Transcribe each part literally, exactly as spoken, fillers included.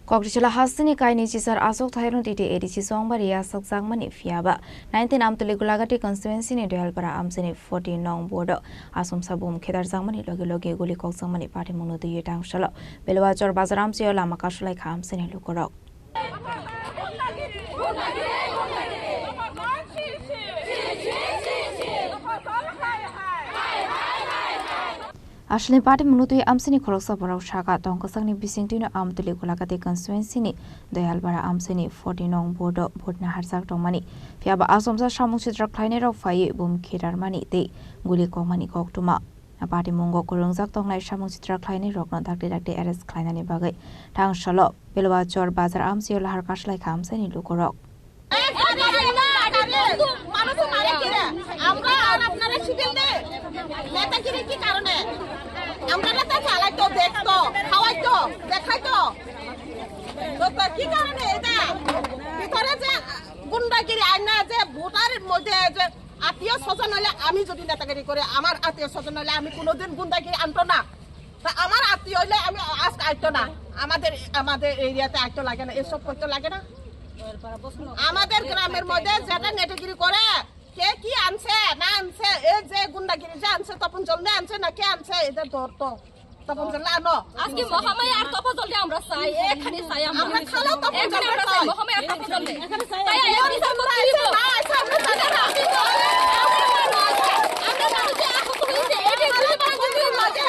Kokrichwla hasteni kainwi chisar aswk thairung titi A D C Songbari yasakjakmani phiyaba nineteen Amtwlwi Gulagati constituency ni Doyalpara amchaini forty nong board o asomsa bum khedarjakmani logi logi guli kokjakmani patimungno twiwi tangsalo Beluachor bazar amchaio lama kasulai kha amchaini lukurok. Aswlni patimungno twi amchaini khoroksa borok saka tong kwchangni bisingtwino Amtwlwi Gulagati constituency ni Doyalpara amchaini forty nong board o vote naharjak tongmani. Phiyaba asomsa samung sitra khlainairok phaiwi bum khedarmani tei guli kokmani koktwma. Patimungo kwrwngjak tongnai samung sitra khlainairokno dakti dakti arrest khlainani bagwi tangsalo Beluachor bazar amchaio lahar kaslai kha amchaini lukurok. মানুষ মারে কি রে? আমরা আর আপনারা সিভিল নেই? নেতাগিরি কি কারণে? আমরা তো চালাই তো, দেখতো, খাওয়াই তো, দেখাই তো। তো, তো কি কারণে এটা? ভিতরে যে গুন্ডাগিরি আইন না, যে ভোটারের মধ্যে যে আত্মীয় স্বজন হলে আমি যদি নেতাগিরি করে, আমার আত্মীয় স্বজন হলে আমি কোনোদিন গুন্ডাগিরি আনতো না। তা আমার আত্মীয় হইলে আমি আজকে আইতো না। আমাদের, আমাদের এরিয়াতে আইতো লাগে না, এসব করতে লাগে না। আমাদের গ্রামের মধ্যে যেটা নেতাগিরি করে, কে কি আনছে না আনছে, এই যে গুন্ডাগিরি যে আনছে, তপন জলনে আনছে না কে আনছে, এটা ধরতো। তপন জলনে আনো। আজকে মহামায়া আর তপন জলনে আমরা চাই, এখানে চাই আমরা। আমরা খালো তপন এখানে জলনে আমরা চাই। মহামায়া আর তপন জলনে। তাই এই বিচার করতে হইব। না, আচ্ছা, আমরা চাই না। আমরা মানুষ যে আহত হয়েছে, এটা গুলি বানানো হয়েছে।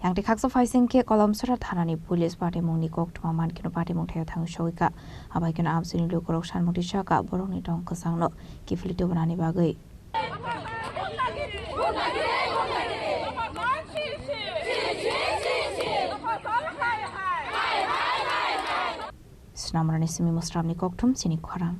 Yang tei khaksa phaising khe Kolomsora thanani police patimungni koktwma mankhe no patimung thaio thangwi sogwi kha. Abai kheno amchaini lukurok sanmukti saka borokni tong kwchangno kiphilwi tubunani bagwi. Snamrani simi Musramni kokthum chini khorang.